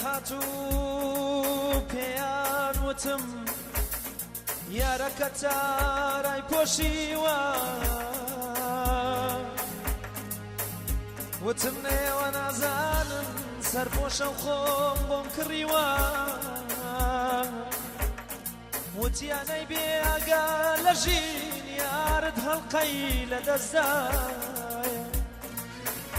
هات و پێیان وتم یارەکە تارای پۆشیوە وتم نێوە نازانم سەرپۆشە و خۆم بۆم کڕیوە وتیانەی بێ ئاگا لە ژین یارت هەڵقەی لە دەستدایە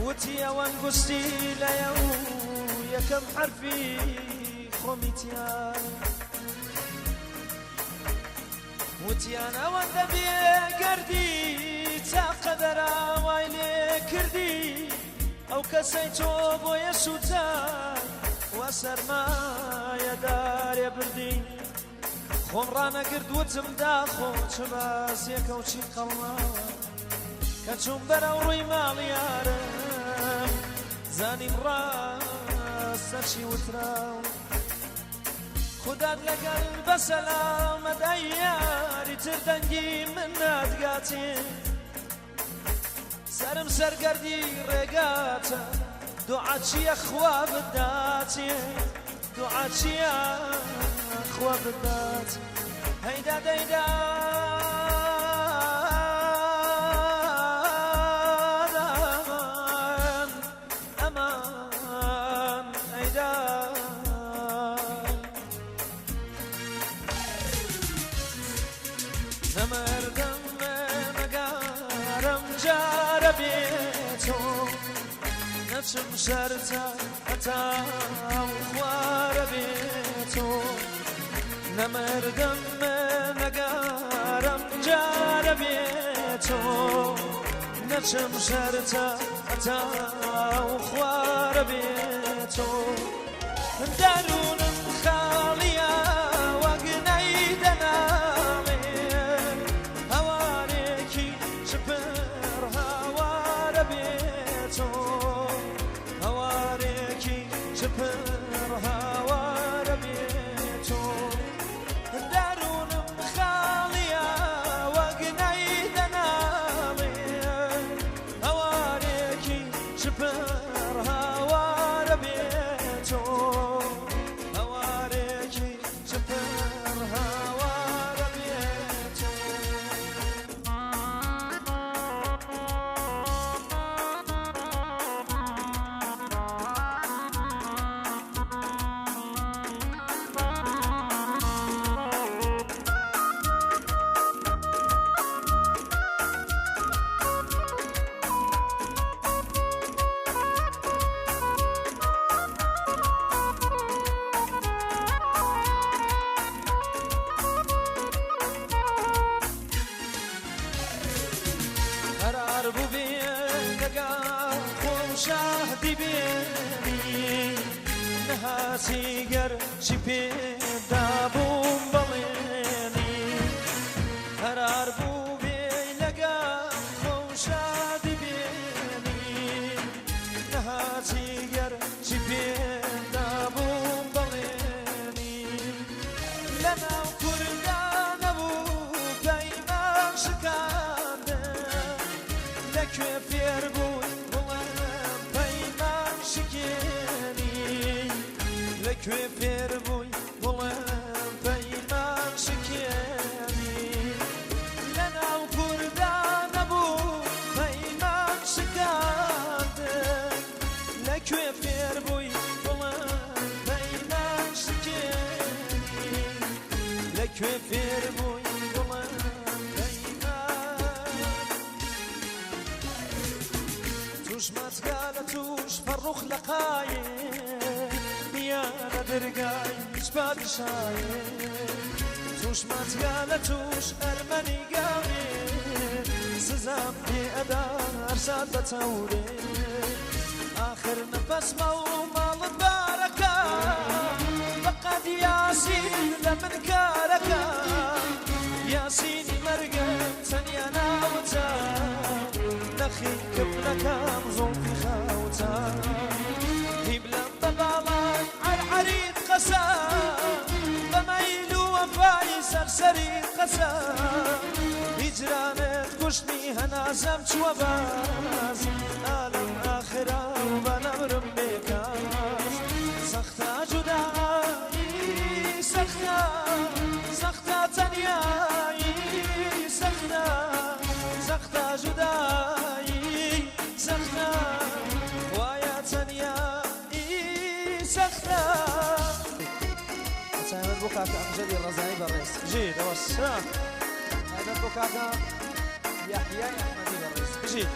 وتی ئەوەن گوشتی لەیە و یەکەم حەرفی خۆمی تیایە وتیان ئەوەندە بێگەردی تا قەدەرا وای لێ کردی ئەو کەسەی تۆ بۆیە سووتای وە سەرمایە دارێ بردی خۆم ڕانەگرت وتم داخۆ چ باسێکە و چی قەڵماوە کە چووم بەرەو ڕووی ماڵی یارم زانیم ڕاستە چی وتراوە خودات لەگەڵ بە سەلامەت ئەی یاری تر دەنگی من ناتگاتێ سەرم سەرگەردی ڕێگاتە دوعا چییە خوا بداتێ دوعا چییە خوا بدات هەیدا دەیدا ئەمان ئەیدا نەمردم نەگارم جارە بێتۆ نەچم شەرتە هەتا خوارە بێتۆ نەمردم نەگارم جارە بێتۆ نەچم شەرتە هەتا خوارە بێتۆ دەروونم خاڵیە وەک نەیدەناڵێ هەوارێکی چپڕ هاوارە بێتۆ هەوارێکی چپڕ هاوارە بێتۆ دەروونم خاڵیە وەک نەیدەناڵێ هەوارێکی چپڕ هاوارە بێتۆ هەوارێکی چپڕ هاوارە بێتۆ. قەرار بوو بێ لەگەڵ خۆم شاهدی بێنی نەهاتی گەر چی پێدابووم بەڵێنی قەرار بوو بێ لەگەڵ خۆم شادی بێنی نەهاتی گەر چی پێدابووم بەڵێنی لەناو کووردا نەبوو پەیمان شکاندن لەکوێ فێر بووی بڵێم پەیمان شکێنی لەکوێ فێر بووی بڵێم پەیمان شکێنی لەناو کووردا نەبوو پەیمان شکاندن لەکوێ فێر بووی بڵێم پەیمان شکێنی لەکوێ فێر بووی بڵێم پەیمان توش ماتگا لە توش فەڕوخ لە قایێ میانە دەرگای هیچ پادشایێ توش ماتگا لە توش ئەرمەنی گاوێ سزام پێ ئەدا هەرسات بە تەورێ آخر نەفەسمە و ماڵت بارەکە بەقەد یاسین لە من کارەکە یاسینی مەرگم تەنیا ناوتە نەخی کفنەکەم زوڵفی خاوتە هیبلەم بە باڵای عەرعەریت قەسە بە مەیل و وەفای سەرسەریت قەسە هیجرانت کوشتمی هەناسەم چووە باز ئالەم ئاخرا و بە نەمرم بێکاس سەختە. جودایی سەختە خوایە تەنیایی سەختە. تایبەت بۆ کاکە ئەمجەدی ڕەزایی بەڕێز بژی دەوەسرا. تایبەت بۆ کاکە یەحیای ئەحمەدی بەڕێز بژی.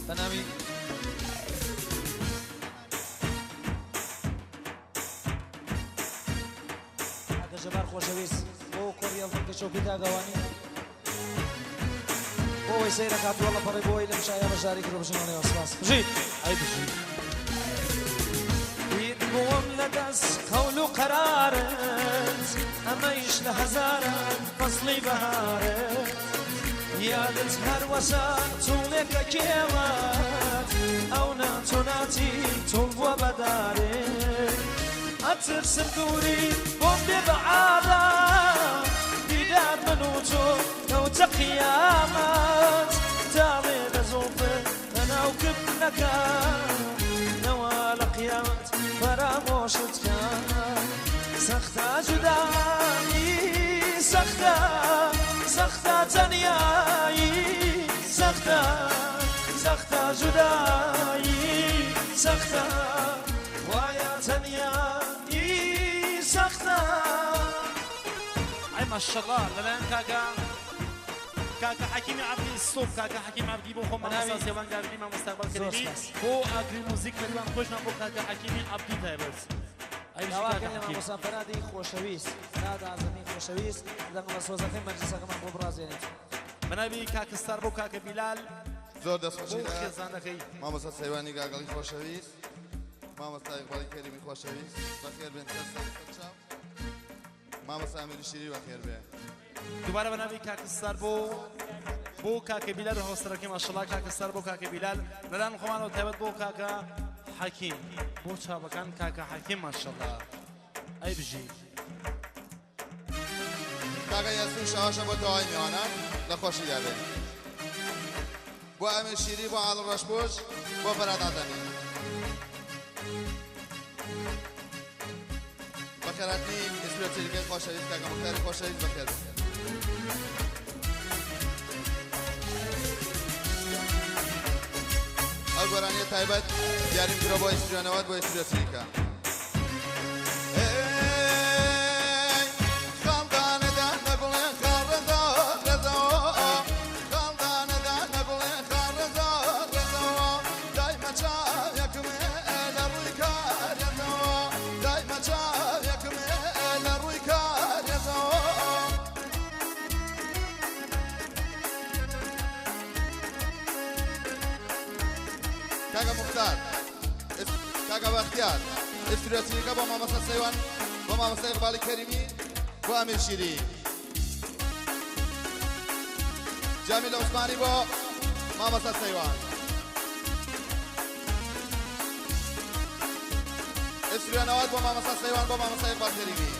بەناوی کاکە جەبار خۆشەویست بۆ کوڕی ئەڵقەکە چۆپی کاگەوانی بۆ ئەوەی سەیرە کاتووە لە پەڕی بۆ ئەوەی لەم شایە بەشداری کردو بژین ئەڵێ سپاس بژی ئەی بژی. پیر بووم لە دەست قەول و قەرارت ئەمەیش لە هەزاران فەسڵی بەهارت یادت هەر وەسا چوڵێکە کێوات ئەو ناچۆ ناچی چوڵ بووە بەدارێ ئەترسم دووری بۆم بێ بە عادە دیدار من و تۆ کەوتە قیامەت تاڵێ لە زوڵفت لەناو کپ نەکا نەوا لە قیامەت فەرامۆشت کە سەختە جودایی سەختە سەختە تەنیایی سەختە سەختە جودایی سەختە خوایە تەنیایی سەختە. ئەی ماشەڵڵا لەلایەن کاکە کاکە حەکیمی عەبدی سۆف کاکە حەکیم عەبدی بۆ خۆم مامۆستا سێوان گاردی مامۆستا ئەقبال کەریمی بۆ ئاگری موزیک مەریوان خۆشمان بۆ کاکە حەکیمی عەبدی تایبەت. ئەی بژی کاکە حەکیم. مامۆستا فەرادی خۆشەویست فەراد ئازەمی خۆشەویست دەنگە سۆزەکەی مەجلیسەکەمان بۆ بڕازێنێت. بەناوی کاکە ستار بۆ کاکە بیلال زۆر دەستخۆشی بۆ لە خێزانەکەی. مامۆستا سەیوانی گاگەڵی خۆشەویست مامۆستا ئیقباڵی کەریمی خۆشەویست بەخێر بێن سەر سەر سەر چاو مامۆستا ئەمیری شیری بەخێر بێ. دووبارە بەناوی کاکە ستار بۆ بۆ کاکە بیلال و هاوسەرەکەی ماشەڵڵا کاکە ستار بۆ کاکە بیلال لەلایەن خۆمانەوە تایبەت بۆ کاکە حەکیم بۆ چاوەکان کاکە حەکیم ماشەڵڵا ئەی بژی. کاکە یاسین شاواشە بۆ تەواوی میوانان لە خۆشیدا بێ بۆ ئەمیر شیری بۆ عاڵ ڕەشپۆش بۆ فەراد عەزەمی بەخێرهاتنی ئیسپیرۆ چریکەی خۆشەویست کاکە موختاری خۆشەویست بەخێر بێن. ئەو گۆرانیە تایبەت دیاریم کرۆ بۆ ئیسپیرۆ نەوەد بۆ ئیسپیرۆ چریکە. کاکە موختار کاکە بەختیار ئیستریۆ چریکە بۆ مامۆستا سەیوان بۆ مامۆستا ئیقباڵی کەریمی بۆ ئەمیر شیری جامیل عوسمانی بۆ مامۆستا سەیوان ئیستریۆ نەوەد بۆ مامۆستا سەیوان بۆ مامۆستا ئیقباڵ کەریمی.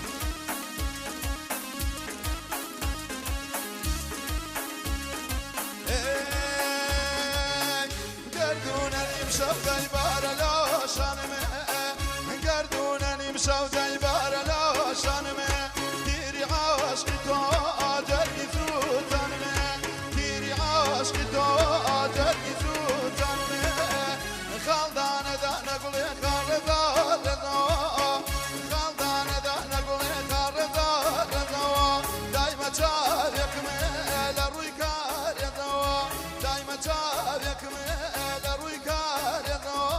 شەو جایبارە لۆشانمێ گەردوونە نیم شەو جایبارە لۆشانمێ تیری عاشقی تۆ ئاجەرگی سووتانمێ تیری عاشقی تۆ ئاجەرگی سووتانمێ خاڵدانە دانە گوڵێ خاڵ ڕێزا ڕێزەوە خاڵدانە دانە گوڵێ خاڵ ڕێزا ڕێزەوە دایمە چاوێکمێ لە ڕووی کارێزەوە دایمە چاوێکمێ لە ڕووی کارێزەوە.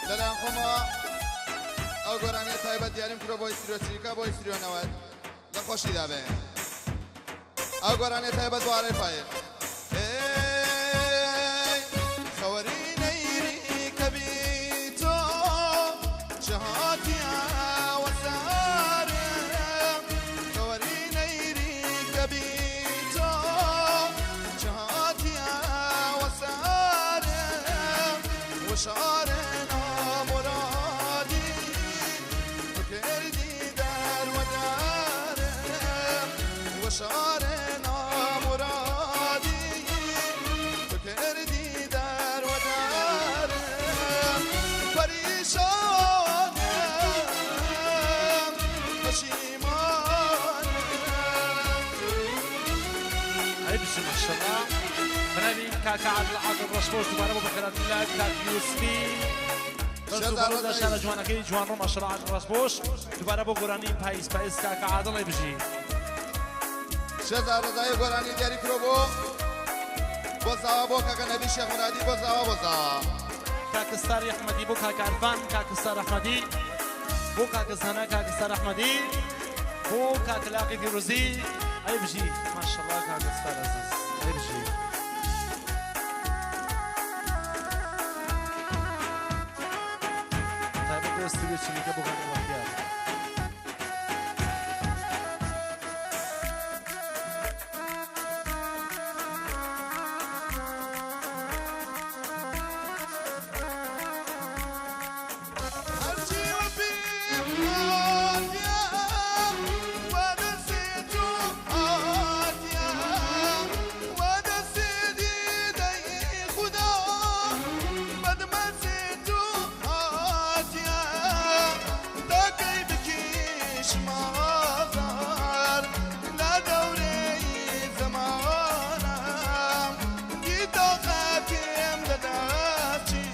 لەلایەن خۆمەوە ئەو گۆرانیە تایبەت دیاریم کرۆ بۆ ئیستریۆ چریکە بۆ ئیستریۆ نەوەد لە خۆشیدا بێ. ئەو گۆرانیە تایبەت بۆ ئارەی فایق. خەوەری نەیری وشار نامرادی تو کردی در و درم وشار نامرادی تو کردی در و درم پریشانم پشیمانم. ئەی بژی ماشەڵڵا. بەناوی کاکە عادل عادل ڕەشپۆش دووبارە بۆ بەخێرهاتن لە کاک یوسفی بەس شێزار دووبارە لە ڕەزایی. شارە جوانەکەی جوانڕۆ ماشەڵڵا عادل ڕەشپۆش دووبارە بۆ گۆرانی پاییز پاییز کاکە عادڵ ئەی بژی. شێزار ڕەزایی گۆرانی دیاری کرۆ بۆ بۆ زاوا بۆ کاکە نەبی شێخ مرادی بۆ زاوا بۆ زاوا. کاکە ستاری ئەحمەدی بۆ کاکە عرفان، کاکە ستار ئەحمەدی بۆ کاکە زانا، کاکە ستار ئەحمەدی بۆ کاکە لاقی فیروزی ئەی بژی ماشەڵڵا کاکە ستار عەزیز ئەی بژی. تایبەت بۆ ستودیۆ چلیکە بۆ کاکە بەختیار. هەرچی وەپیم هاتیە وەدەستی تو هاتیە وەدەستی دیدەی خودا بەدمەستی تو هاتیە تاکەی بکیش مازار لە دەورەی زەمانم دیتا خەتیم لە دەستی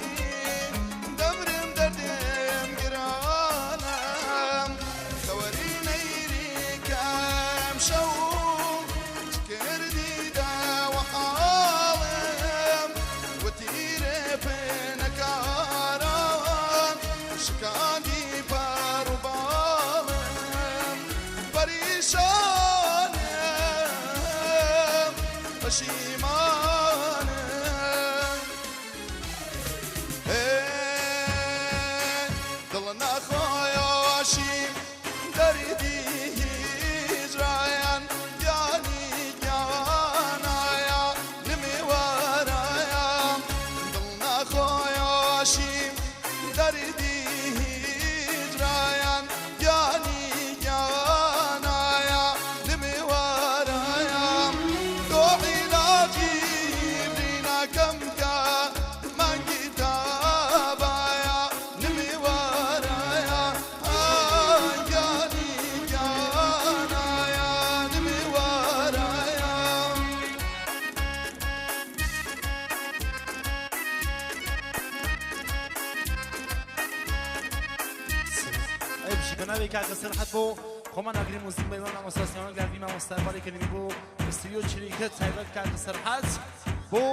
دەمرم دەردم گرانم خەوەری نەیری کەم شەو کردی داوە حاڵم وتیرێ پێنەکاران شکاندی پار و باڵم پەریشانم پەشیمانم. دڵ ناخۆیاشیم دەردی هیجرایان گیانی گیانایا نمێوارایە دڵ ناخۆیاشیم دەردی هیجرایان گیانی گیانایا نمێوارایە تۆ عیلاجی برینەکەم کە مانگی تابایە نمێوارایە گیانی گیانایا نمێوارایە. ئەی بژی بەناوی کاکە سەرحەت بۆ خۆمان ئاگری موزیک مەیدان مامۆستا سیاوەن گاردی مامۆستا باڵی کەریمی بۆ ستودیۆ چلیکە تایبەت کاکە سەرحەت بۆ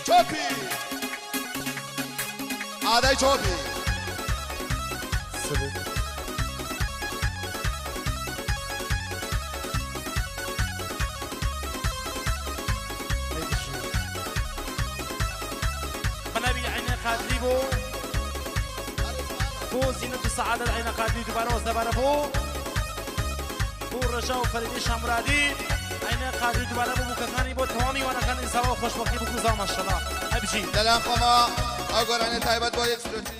چۆپی ئادای چۆپی. ئەی بژی بەناوی عینە قادری بۆ بۆ زینەت و سەعادەت عینە قادری دووبارە وەزدەبارە بۆ بۆ ڕەژا و فەریدی شامرادی عینە قادری دووبارە بۆ بووکەکانی بۆ تەوامی وانەکانی زاوا و خۆشبەختی بوو زاوا ماشەڵڵا ئەی بژی. لەلایەن خۆمەوە ئەو گۆرانیە تایبەت بۆ یەک ستودیۆ.